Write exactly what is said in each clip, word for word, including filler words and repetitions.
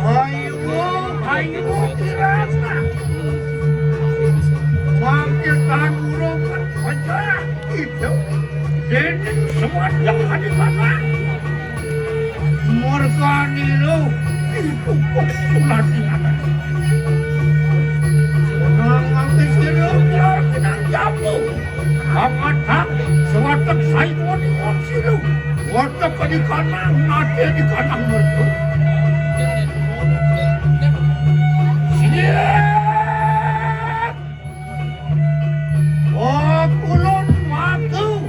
Ayo, ayo, kirana. Mangke tan urung pecah itu. Dening semua yang ada di sana. Mergane lo, itu kok surat di sana. Nang ate sira biar kenang jamu. Amatang, sewatek saingon-ingon silu. Watek di kanang, nate di kanang mertu. Siap. Oh, kulon matu,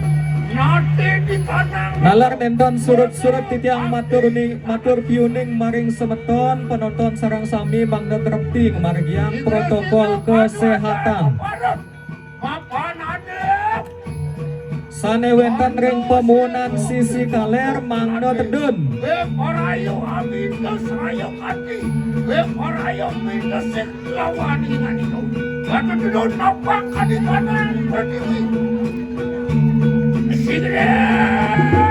nate di kanang. Nalar nenten surut-surut titiang matur ni, matur piuning maring semeton penonton sareng sami mangda trepti ngamargiang protokol kesehatan. Sane wenten ring pamuunan sisi kaler mangda tedun. Weh, para ayo aminta seraya kati. Weh, para ayo aminta sing lawan ingan itu. Kata tedun napak kadi kanang pertiwi. Sigrep.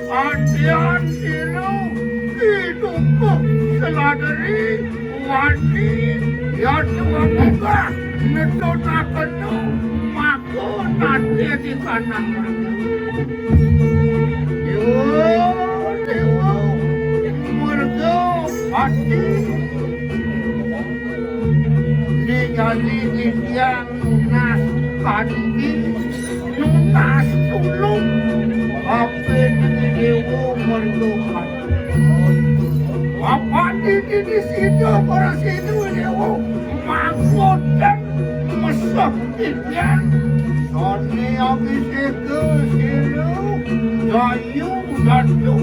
Antian silu, idup seladeri, wani, yatu amuka, netunaken nu, maka nate di kanang. Yo, dewa, merga, pati. Ningali titiang nunas kanti, nunas tulung. Ape niki dewa merga kanti. Apan niki di sida para sida dewa. Mangkoten meseh titiang. Sane abiseka silu. Dayu datu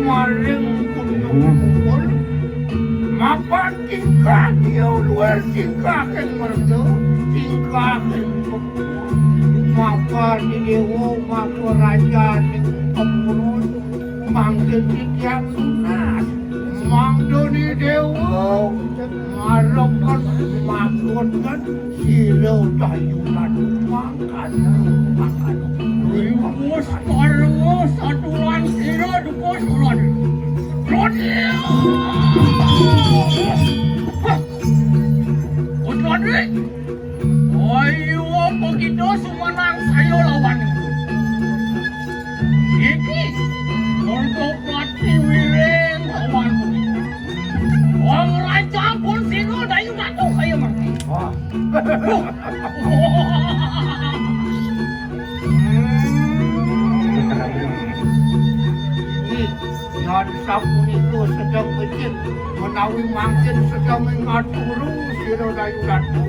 maring gunung pun. Mapan tingkah dia luar tingkah ing merga, tingkah ing pepur. Maka di dewa, maka raja ning pepurun, mangke titiang nunas. Mangda ni dewa, ngarepken makoten sira dayunan mangkana, mangkana. Wis parwa saturan sira dukus ulun. Rodil! Putrane, ayo apa kita sumanang saya lawan. Iki, untuk pratiwiring lawan. Wong raja pun sira dayu datu kaya mati. Yan sapunika sedeng becik, menawi mangkin sedeng ngaturu sira Dayu Ratu.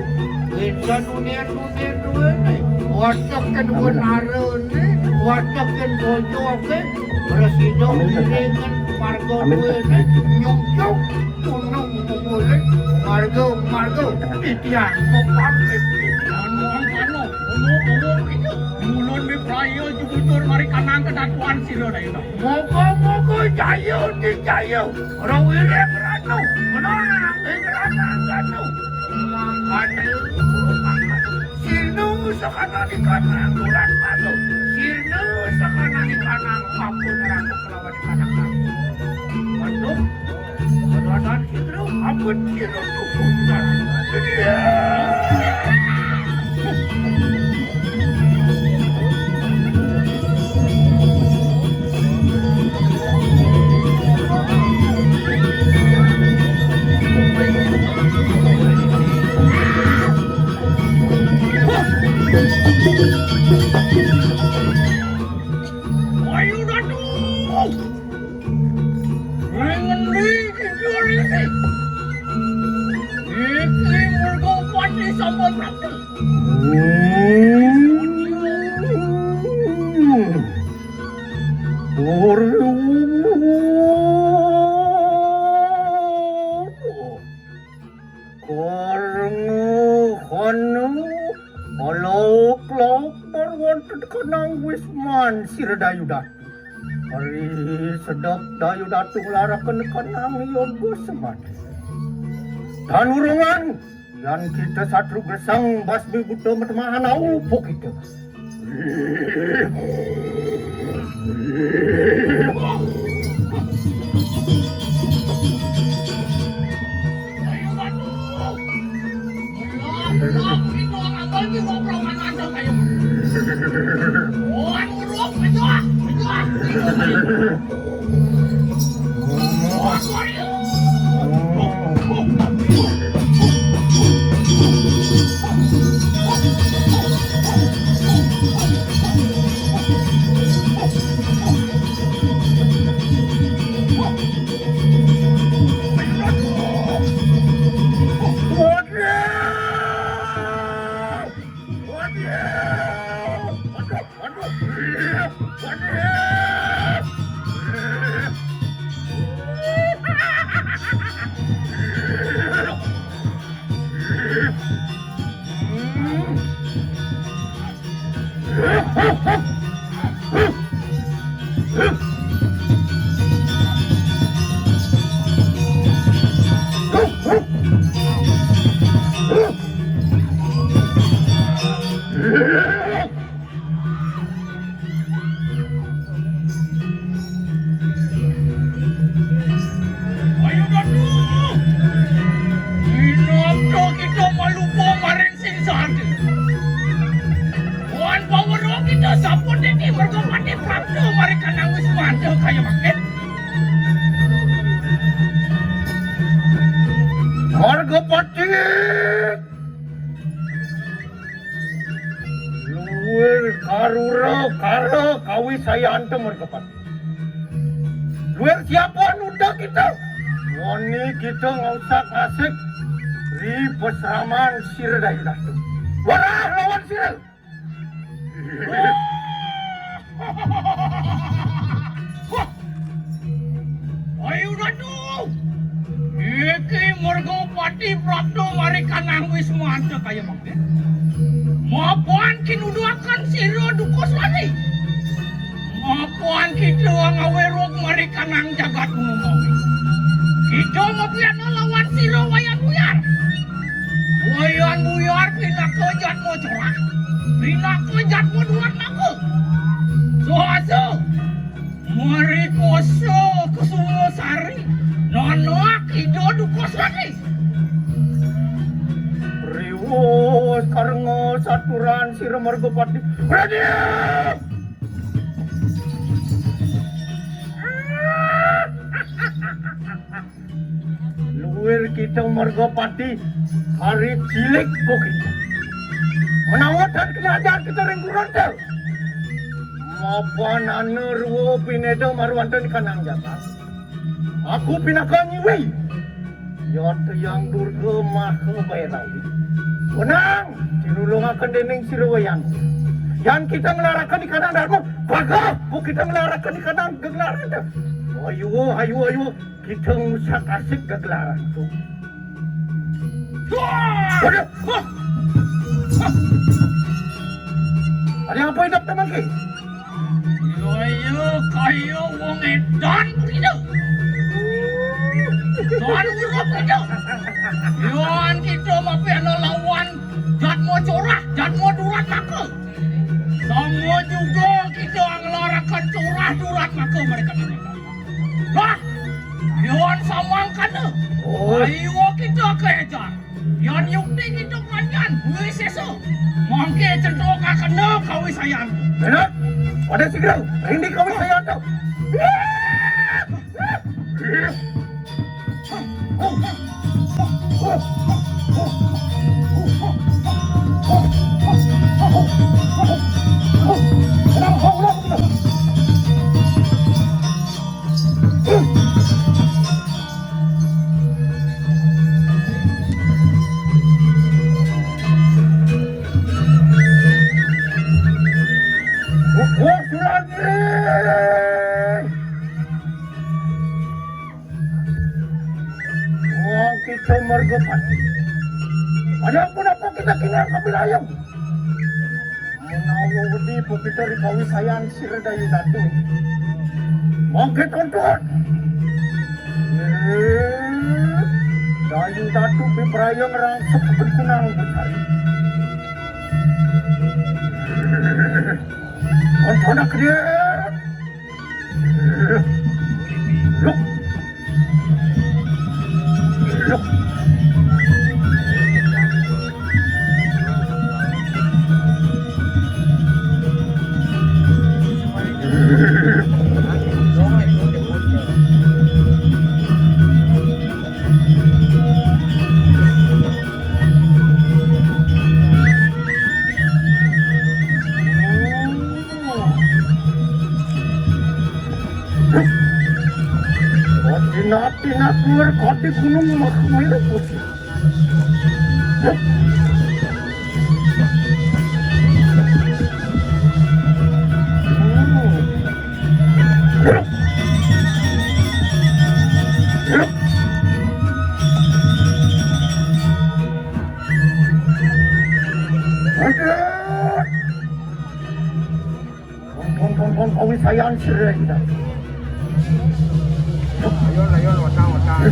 Enten unen-unen duene, watek kebenarene, watek bojoke, prasida mirengen marga duene, nyungcung gunung mumulih, marga, marga, titiang mapamit. Anu angkana, omong-omong, mulun mipraya jumutur mari kanang kedatuan sira Dayu. Moga-moga jaya dijaya, ora wiring ranu, menang ing ranang ganu. Mangkane, mangkane, sirna sakana di kanang duran pasu, sirna sakana di kanang papun ratu kelawan di kanang ratu. Waduh, kedadan sirna, ampun sirna tutup dan. Ayo, Datu! Ring ngendi kita ring? Iki Mergopati sampun prapta. Hmm. Ora. Karna kono, lauk-lauk wonten kenang wisman sira Dayu Datu. Ari sedek Dayu Datu nglaraken kenang yoga semadi. Tan urungan, yan kita satru gesang basmi buta matemahan aupo kita. Ayo, Datu! Minangka kita malupa maring sing sandi. Wan pawero kita sampun niki Mergopati prapta mari kanang wismanda kaya mangkin. Mergopati! Luwir karura kara kawisayanta Mergopati. Luwir siapa nuda kita? Wani kita ngausak ngasik ri pasraman sira Dayu Datu. Warah lawan sira! Ayo, Datu! Iki Mergopati prapta mari kanang wismanda kaya mangkin. Mapan kinuduhaken sira Dukuswati. Mapan kita ngaweruk mari kanang jagat Gunung Kawi. Kita mapiana lawan sira Wayan Buyar. Wayan Buyar pinaka jatma cerah. Pinaka jatma duat naga. Sohasa Marikosa Kusuma Sari, nanak Ida Dukuswati. Riwus karenga saturan sira Mergopati. Raden! Luwir kita Mergopati, hari cilik kok kita. Menawa tan kena ajar kita ring guruné. Mapanana rua pineda maruanten kanang jagat. Aku pinaka nyiwi. Ya Hyang Durga Maha Bairawi. Wenang, tinulungaken dening sira Wayan. Yan kita nglaraken di kanang darma, pageh, ku kita nglaraken di kanang geglaran. Ayo, ayo, ayo, kita ngusak asik geglaran tu. Wah! Aduh. Wah! Wah! Ada apa hidup teman ki? Iya, iya, kaya wong edan kuwi lho. Don urip kuwi lho. Yoan kita mapihna lawan Jatma Corah, Jatma Durat Maka. Sama juga kita nglarakan Corah Durat Maka mereka. Lah, yoan samangkana. Oh. Ayo kita kejar. Yan yukti kita panjan, wis sesa. Mangke cetokakena kawisayan. Enak. Pada sigra, rindi kawisayan to. Wong kita mergopati. Ada apa-apa kita tinggal kami layang. Menawa wedi pupita ri kawisayan sira Dayu Datu. Mangke tuntun. Eh, Dayu Datu pipraya ngrangsek begunang becari. Tuntun akhirnya. Koordinat-inat luar kode gunung Makamira Putih. Aduh. Pong, pong, pong, pong, kawisayan sira kita. Ayo, ayo, watang, watang.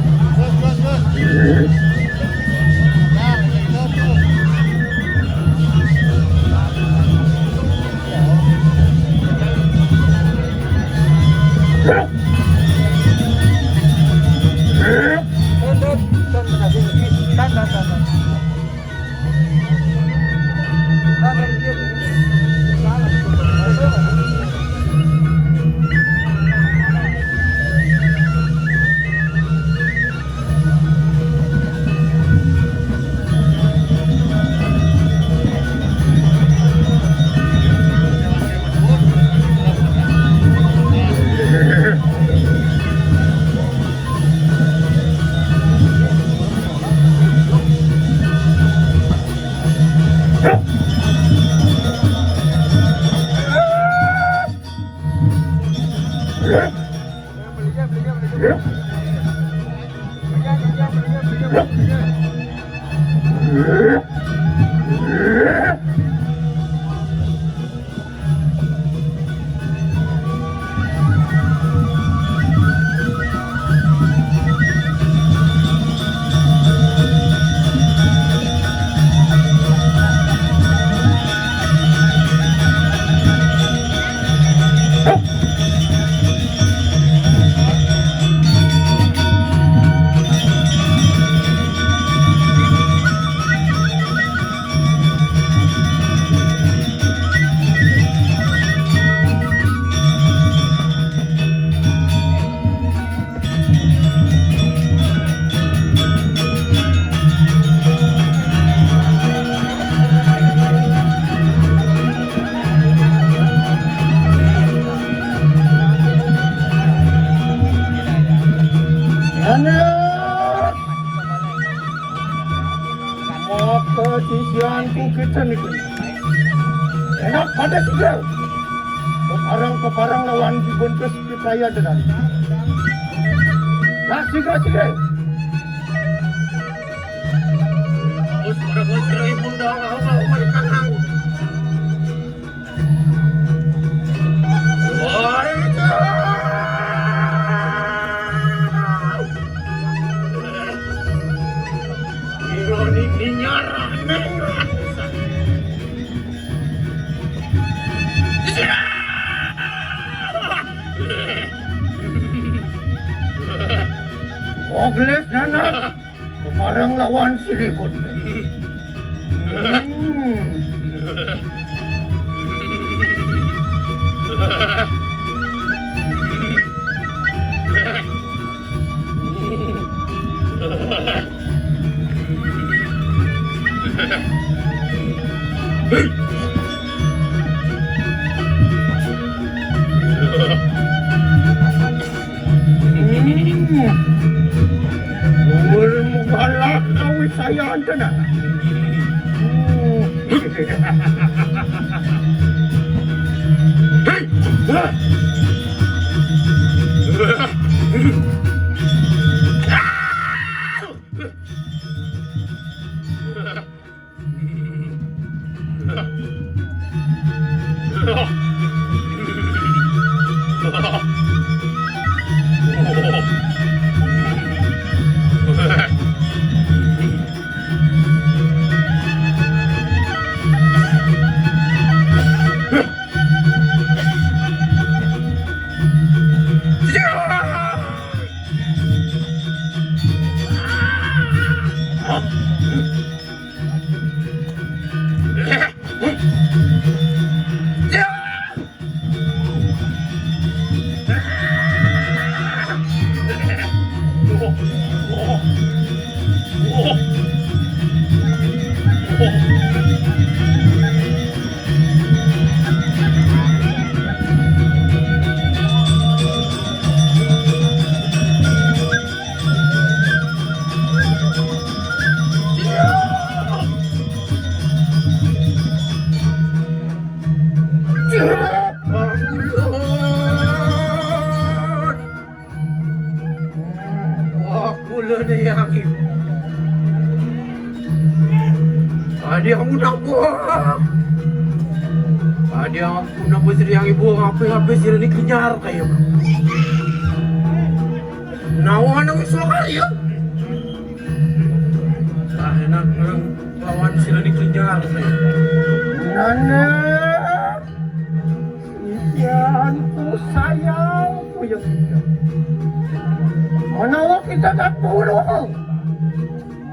Apa sisianku kita niku? Enak pada sigra. Peparang-peparang lawan dibuntus kita ya dengan. Nah, sigra, sigra. Terus pada bocil ibu dah, apa mereka tahu? Ogles nana. Barang lawan si Ribut. Hmm. Hmm. Umur mubalak kau saya antena. Hmm. Aku le ni yang ibu. Adi aku nak buat. Adi aku nak buat yang ibu, apa-apa sila ni kenyar kayak. Nawa nang suara ya. Ah, enak orang lawan sila ni kenyar kayak. Nana. Iyanku sayangku ya kita. Menawa kita tak buruk.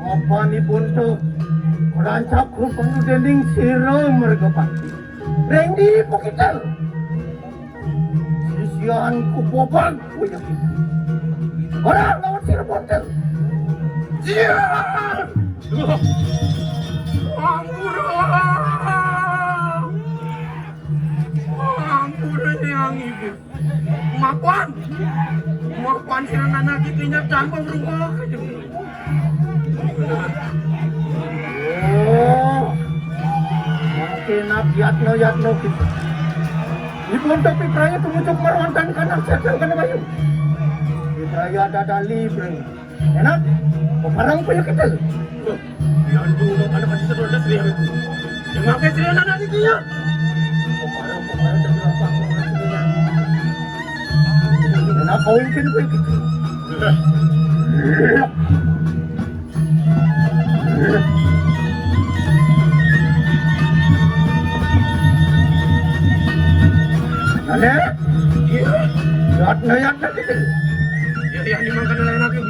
Apa ni buntu? Rancak rupanya dening sira mergepati. Rendi pokita. Sisianku bobag ku ya kita. Ora lawan sira buntu. Iya. Ampun. Ampun, yang ibu. Makuan. Makuan sira nana giginya cangkong rungok. Oh. Makin nak yatno yatno gitu. Ibu untuk pitraya tumujuk marwantan kanak cakil kana bayu. Pitraya dadali, Breng. Enak? Peparang punya kita. Yang dulu anak kecil sudah seribu. Yang makai seribu anak di dia. Peparang, peparang dan apa? Enak kau ingin punya kita. Nane? Iya. Yatna, yatna kita. Ya, ya, ini makan lain lagi.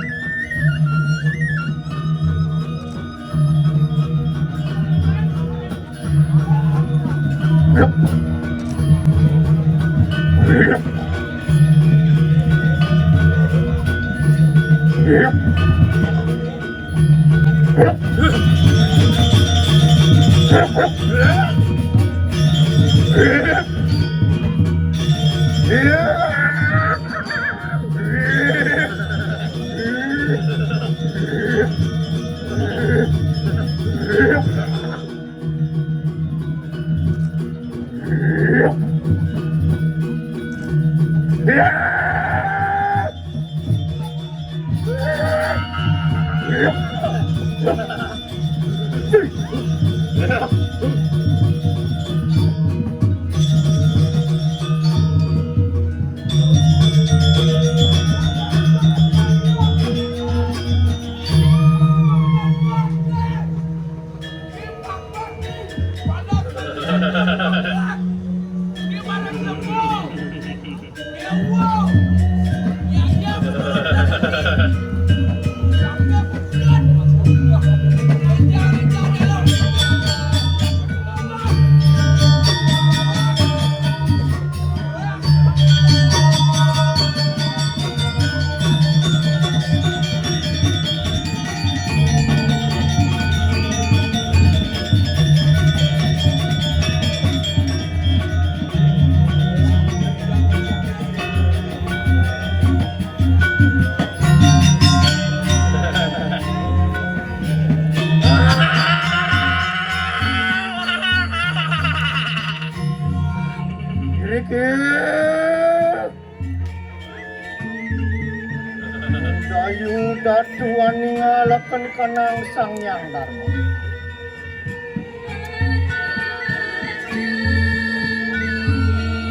Dayu datuan ningalaken kanang Sang Hyang Darma.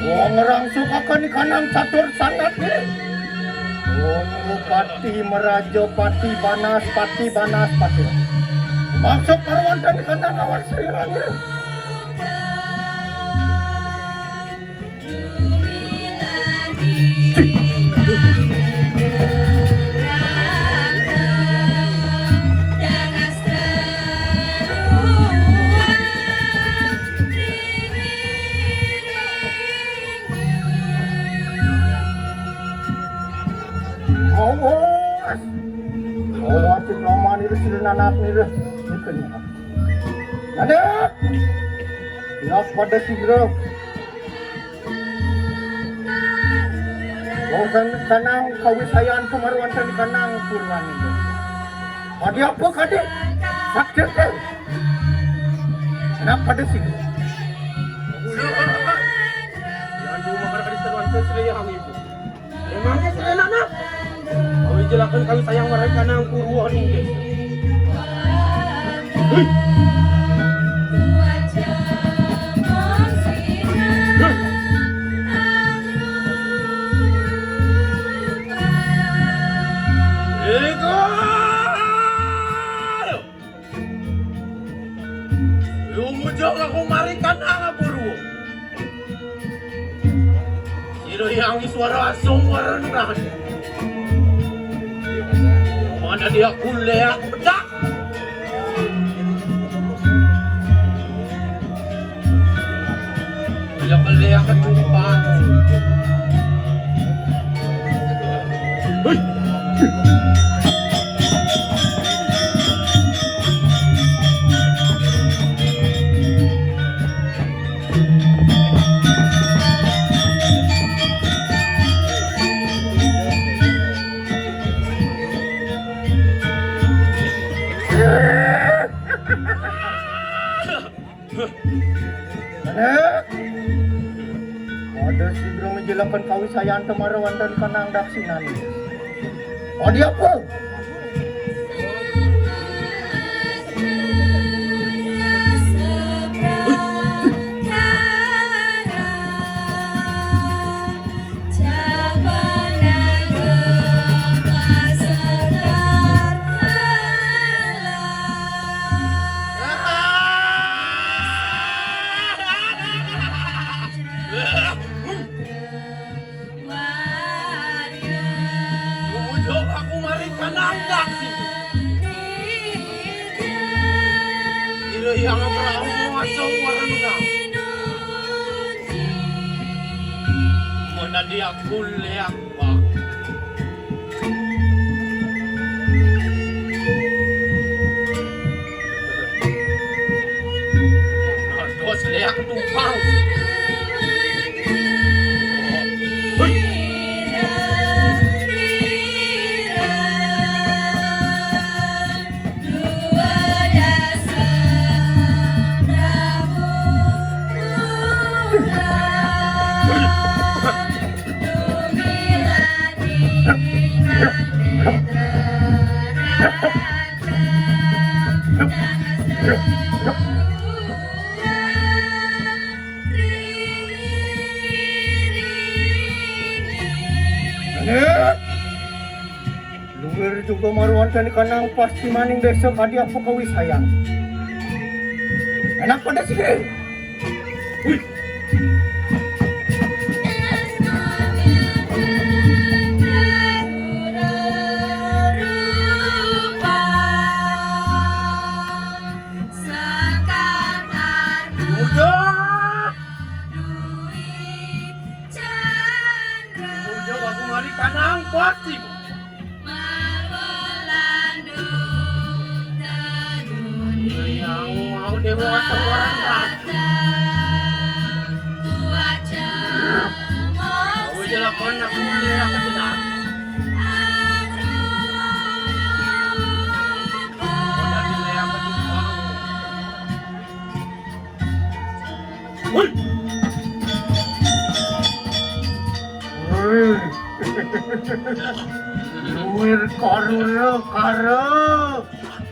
Wong ngrangsukaken kanang catur sangat nggih. Wong Pati Meraja, Pati Banas, Pati Banas, Pati. Maksud parwanten kanang awan sri nggih. Awas. Awas, Rama nira sira nanak nira. Niken. Nanak. Tilas pada sigra. Wonten kanang kawisayan kumaruan kanang purwan. Kadi apa kadi? Sakti. Nanak pada sigra. Yan duma kadi seruan kesri yang ibu. Emangnya sira nanak? Kawijelaken kawisayang marahi kanang purwa nggih. Hei. Hei. Iko. Lumujeng aku mari kanang purwa. Sira yang suara asung warna. Mana dia kuliah bedak. Dia kuliah ketupat. Hei. Ada sigra ngejelaken kawisayan temara wonten kanang daksinan. Adi apa? Ujung aku mari kanandak sini. Ira yang perahu masuk warna. Mana dia kuliah, Pak? Terus lihat tumpang. Aduh. Luwir juga maruan jani kanang pasti maning desa kadi apa kawisayan. Enak pada sih. Wih. Udah. Udah aku mari kanang pasti. Yang mau dewasa orang. Udah lah, pernah aku mulai apa tuh, nah? Udah mulai apa tuh, nah? Woi. Woi. Luwir karu lo, karu.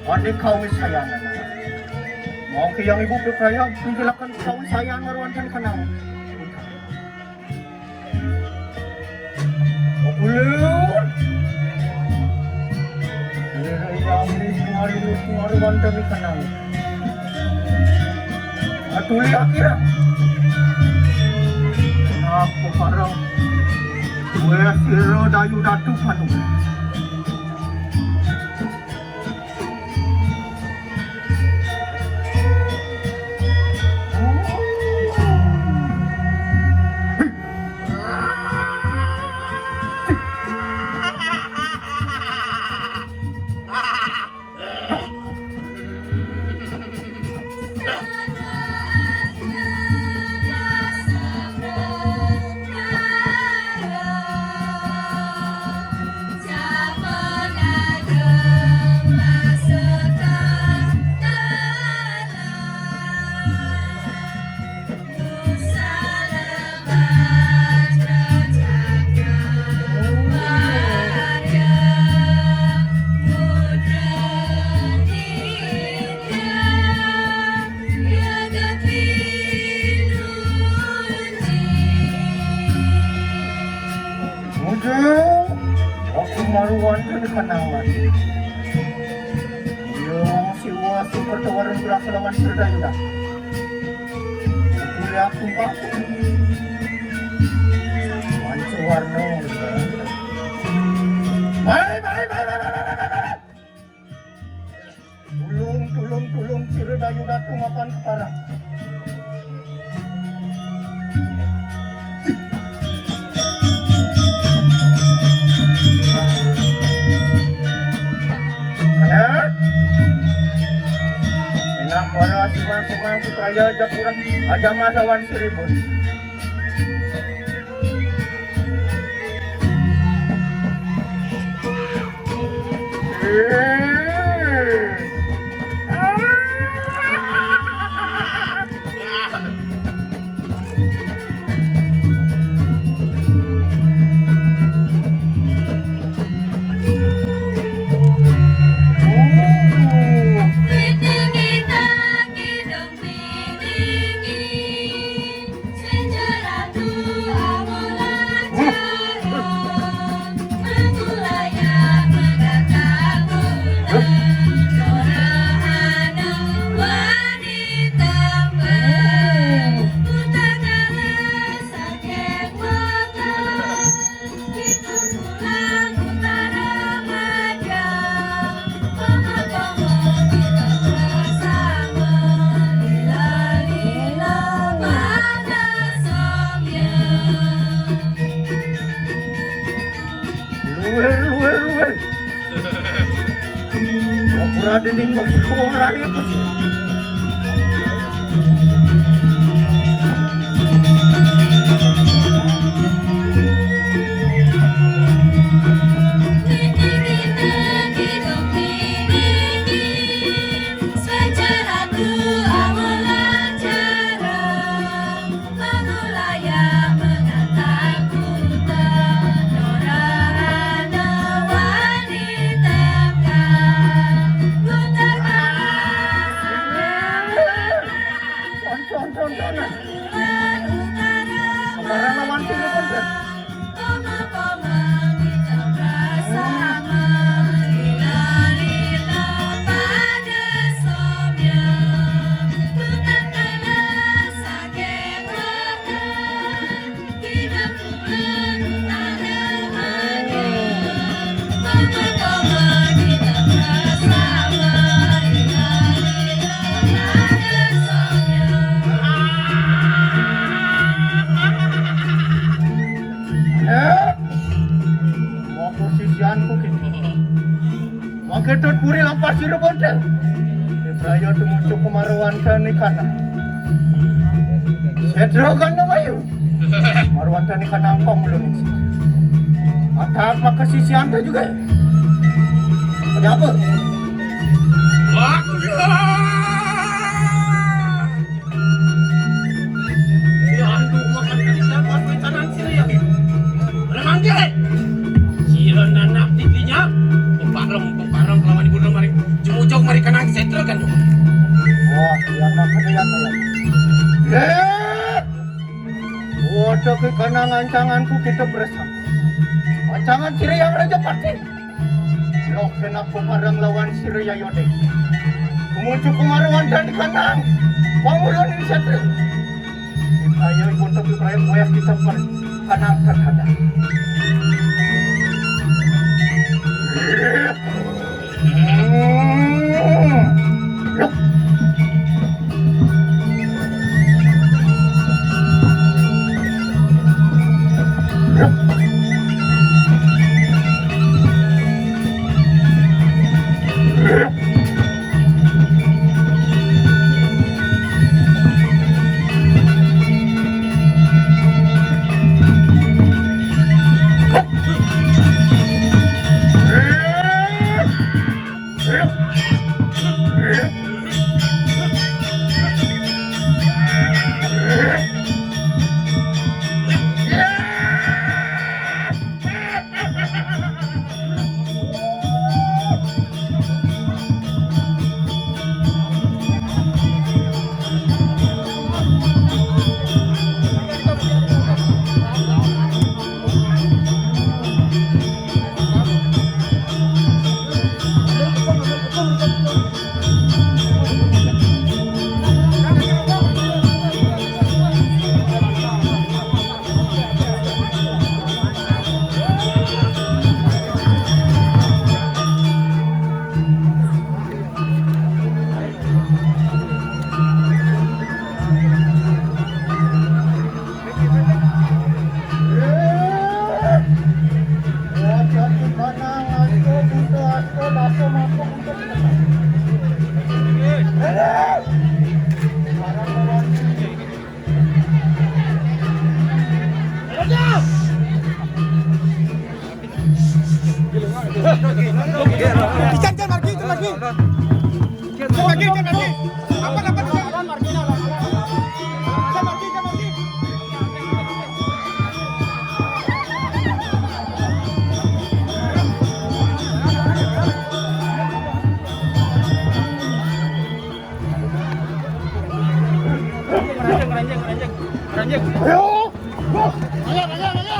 Ade kawisayan. Mau ke yang ibu percaya, menjelaskan kawisayan maruan jani kanang. Ulun. Ira-ira amri sumari lu sumari wanda mi kanang. Atuli akira. Aku parang. Wes ira dayu datu panu. Udah, aku maruan ke depan awan. Yo, si Uwa super tawaran berasa lawan Serdayuda. Kuliah aku, Pak. Mancu warna. Mari, mari, mari, mari, mari, mari. Tulung, tulung, tulung, sira dayu datu mapan keparang. Hah? Enak para sumang-sumang supaya aja kurang aja masawan seribu. Luwir, luwir, luwir. Ora dening wong lari apa sih? Pasir Bontel. Raya tumuju kamaruan kani kana. Sedro kana wayu. Maruan kani kana angkong ulun. Atak maka sisian ta juga. Ada apa? Aku Diandu makan kalinya pas pecanan sira ya. Mana mangke? Sira nanak tikinya. Pepareng, pepareng kelawan ibu mari. Jumujung mari kanang setra kan. Wah, yang makan yang ya. Eh! Waduh, ke kanang ancanganku kita bersama. Ancangan sira yang raja pati. Loh, kenapa bareng lawan sira ya, Yode? Kumucu kemaruan dan kanang. Pangulun ini satria. Ayo ikut tapi proyek wayah kita per kanang terhadap. Ikan, ikan, margi, ikan, margi. Ikan, margi, ikan, margi. Apa, apa, ikan? Ikan, margi, ikan, margi. Ranjing, ranjing, ranjing. Ranjing. Ayo. Ayo, ayo, ayo.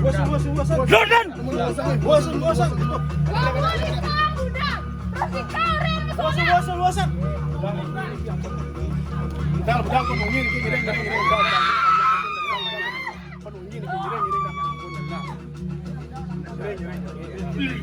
Bosan, bosan, bosan. Bosan, bosan. Bosan, bosan, bosan. Budal, budal, kono ngini, ngini, ngini, ngini, budal, budal. Kono ngini, ngini, ngini, ngini. Ngini, ngini, ngini.